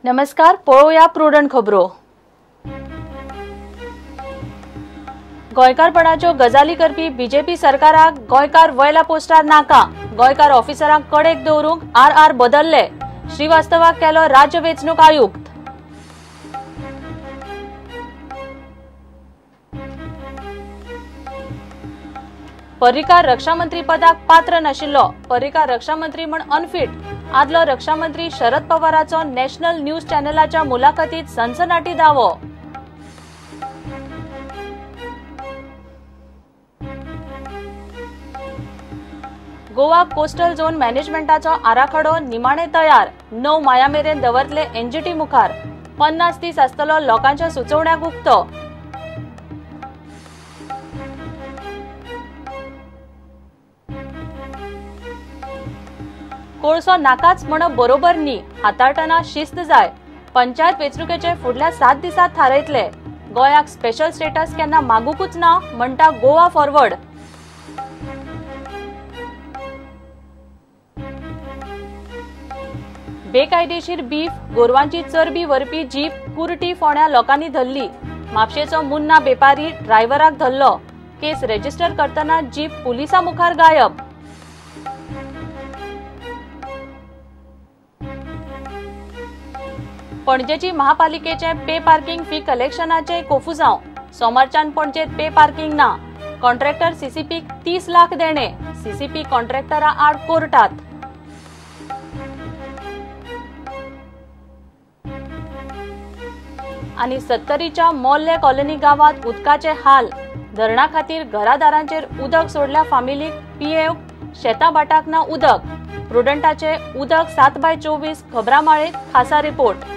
नमस्कार, पळोवया प्रुडंट खबरो. गोंयकारपणाच्यो गजाली करपी बीजेपी सरकाराक गोंयकार वयल्या पोस्टार नाका. गोंयकार ऑफिसरांक कडेक दवरूंक आर आर बदलले. श्रीवास्तवाक केलो राज्य वेंचणूक आयुक्त. पर्रीकार रक्षामंत्री पदाक पात्र नाशिल्लो. पर्रीकार रक्षामंत्री म्हण अनफिट. आदलो रक्षामंत्री शरद पवाराचो नॅशनल न्यूज चॅनलाच्या मुलाखतीत सनसनाटी दावो. गोवा कोस्टल झोन मॅनेजमेंटाचो आराखडो निमाणे तयार. 9 माया मेरेन दवरतले एनजीटी मुखार. 50 दीस आसतलो लोकांच्या सुचोवण्याक उक्तो. कोळसो नाकाच म्हणप बरोबर न्ही, हाताळटना शिस्त जाय. पंचायत वेंचणुकेचे फुडल्या 7 दिसांत थारायतले. गोंयाक स्पेशल स्टेटस केन्ना मागूकूच ना म्हणटा गोवा फॉरवर्ड. बेकायदेशीर बीफ, गोरवांची चरबी व्हरपी जीप कुर्टी फोंड्या लोकांनी धरली. म्हापशेचो मुन्ना बेपारी ड्रायव्हराक धरलो. केस रजिस्टर करतना जीप पुलिसां मुखार गायब. पणजेची महापालिकेचे पे पार्किंग फी कलेक्शनाचे कोफुजांव. सोमारच्यान पणजेत पे पार्किंग ना. कॉन्ट्रॅक्टर सीसीपीक 30 लाख देणे. सीसीपी कॉन्ट्रॅक्टरा आड कोर्टात. आनी सत्तरीच्या मोल्ले कॉलनी गांवांत उदकाचे हाल. धरणा खातीर घरादारांचेर उदक सोडल्या फामिलीक पियेवंक शेतां भाटाक ना उदक. प्रुडंटाचे उदक 7x24 खबरामाळेत खासा रिपोर्ट.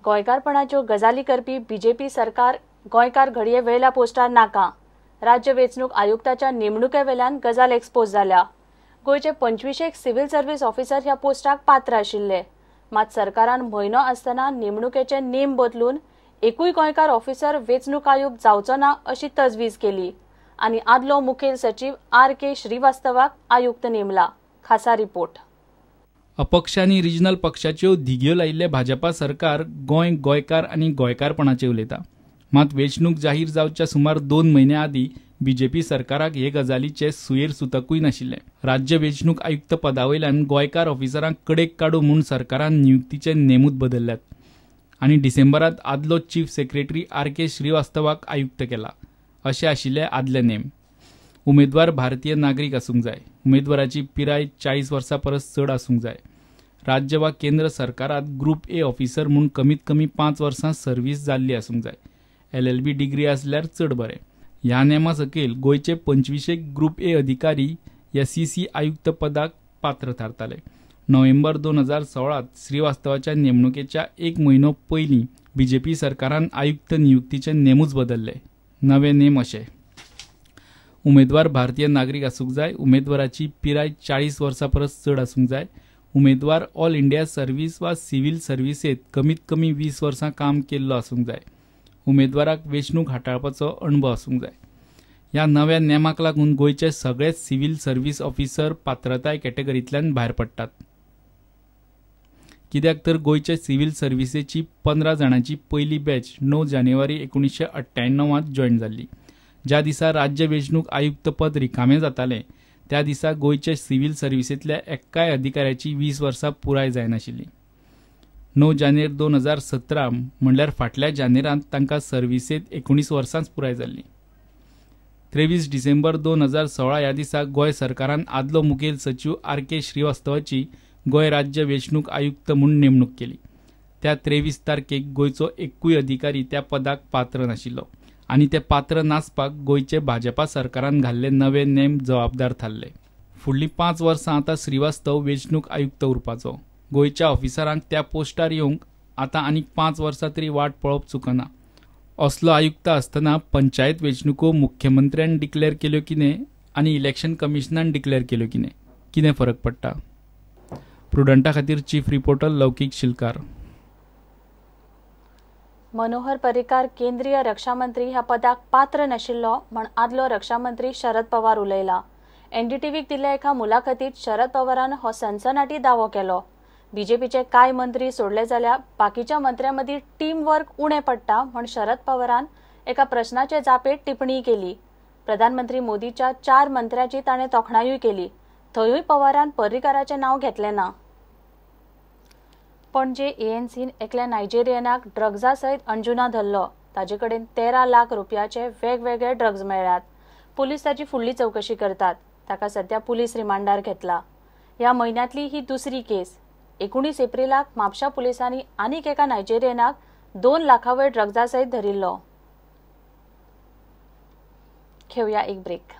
गोंयकारपणाच्यो गजाली करपी बीजेपी सरकार गोंयकार घडये वयल्या पोस्टार नाका. राज्य वेंचणूक आयुक्ताच्या नेमणुके वेल्यान गजाल एक्सपोज जाल्या. गोंयचे 25 सिव्हिल सर्व्हिस ऑफिसर ह्या पोस्टाक पात्र आशिल्ले. मात सरकारान म्हयनो आसतना नेमणुकेचे नेम बदलून एकूय गोंयकार ऑफिसर वेंचणूक आयुक्त जावचो ना अशी तजवीज केली आनी आदलो मुखेल सचीव आर के श्रीवास्तवाक आयुक्त नेमला. खासा रिपोर्ट. अपक्ष आनी रिजनल पक्षाच्यो धिगयो लायिल्ले भाजपा सरकार गोंय, गोंयकार आनी गोंयकारपणाचे उलयता. मात वेंचणूक जाहीर जावच्या सुमार 2 म्हयन्या आदीं बीजेपी सरकाराक हे गजालीचे सुयेर सुतकूय नाशिल्लें. राज्य वेंचणूक आयुक्त पदा वयल्यान गोंयकार ऑफिसरांक कडेक काडू म्हूण सरकारान नियुक्तीचे नेमूच बदलल्यात आनी डिसेंबरांत आदलो चीफ सेक्रेटरी आर के श्रीवास्तवाक आयुक्त केला. अशे आशिल्ले आदले नेम. उमेदवार भारतीय नागरीक आसूंक जाय. उमेदवाराची पिराय 40 वर्सां परस चड आसूंक जाय. राज्य वा केंद्र सरकारांत ग्रुप ए ऑफिसर म्हूण कमीत कमी 5 वर्सां सर्वीस जाल्ली आसूंक जाय. LLB degree आसल्यार चड बरें. ह्या नेमा सकयल गोंयचे 25 ग्रुप ए अधिकारी SEC आयुक्त पदाक पात्र थारताले. नोव्हेंबर 2016 श्रीवास्तवाच्या नेमणुकेच्या 1 म्हयनो पयलीं बीजेपी सरकारान आयुक्त नियुक्तीचे नेमूच बदलले. नवे नेम अशे: उमेदवार भारतीय नागरीक आसूंक जाय. उमेदवाराची पिराय 40 वर्सां परस चड आसूंक जाय. उमेदवार ऑल इंडिया सर्व्हिस वा सिव्हिल सर्व्हिसेत कमीत कमी 20 वर्सां काम केल्लो आसूंक जाय. उमेदवाराक वेंचणूक हाताळपाचो अणभव आसूंक जाय. ह्या नव्या नेमाक लागून गोंयचे सगळेच सिव्हिल सर्व्हिस ऑफिसर पात्रताय कॅटेगरींतल्यान भायर पडटात. कित्याक तर गोंयचे सिव्हिल सर्व्हिसेची 15 जाणांची पयली बॅच 9 जानेवारी 1998 जॉयन जाल्ली. ज्या दिसा राज्य वेंचणूक आयुक्त पद रिकामें जातालें त्या दिसा गोंयचे सिव्हिल सर्व्हिसेंतल्या एक्काय अधिकाऱ्याची 20 वर्सां पुराय जायनाशिल्ली. 9 जानेर 2017 म्हणल्यार फाटल्या जानेरांत तांकां सर्व्हिसेंत 19 वर्सांच पुराय जाल्ली. 23 डिसेंबर 2016 ह्या दिसा गोंय सरकारान आदलो मुखेल सचीव आर के श्रीवास्तवाची गोंय राज्य वेंचणूक आयुक्त म्हूण नेमणूक केली. त्या 23 तारखेक गोंयचो एकूय अधिकारी त्या पदाक पात्र नाशिल्लो आनी ते पात्र नासपाक गोंयचे भाजपा सरकारान घाल्ले नवे नेम जबाबदार थारले. फुडलीं 5 वर्सां आतां श्रीवास्तव वेंचणूक आयुक्त उरपाचो. गोंयच्या ऑफिसरांक त्या पोस्टार येवंक आतां आनीक 5 वर्सां तरी वाट पळोवप चुकना. असलो आयुक्त आसतना पंचायत वेंचणुको मुख्यमंत्र्यान डिक्लेअर केल्यो कितें आनी इलेक्शन कमिशनान डिक्लेअर केल्यो कितें, कितें फरक पडटा? प्रुडंटा खातीर चीफ रिपोर्टर लौकीक शिलकार. मनोहर पर्रीकार केंद्रीय रक्षामंत्री ह्या पदाक पात्र नाशिल्लो म्हण आदलो रक्षामंत्री शरद पवार उलयला. एनडीटीव्हीक दिल्ल्या एका मुलाखतीत शरद पवारान हो सनसनाटी दावो केलो. बीजेपीचे कांय मंत्री सोडले जाल्यार बाकीच्या मंत्र्यां मदीं टीम वर्क उणें पडटा म्हूण शरद पवारान एका प्रश्नाचे जापेत टिप्पणी केली. प्रधानमंत्री मोदीच्या 4 मंत्र्यांची ताणें तोखणायूय केली. थंयूय पवारान पर्रीकाराचें नांव घेतलें ना. पणजे एएनसीन एकल्या नायजेरियनाक ड्रग्जा सयत अंजुना धरलो. ताजे कडेन 13 लाख रुपयाचे वेगवेगळे ड्रग्ज मेळ्ळ्यात. पुलीस ताची फुडली चवकशी करतात. ताका सध्या पुलीस रिमांडार घेतला. ह्या म्हयन्यांतली ही दुसरी केस. 19 एप्रिलाक म्हापशा पुलिसांनी आनीक एका नायजेरियनाक 2 लाखा वयर ड्रग्जा सयत धरिल्लो. घेवया एक ब्रेक.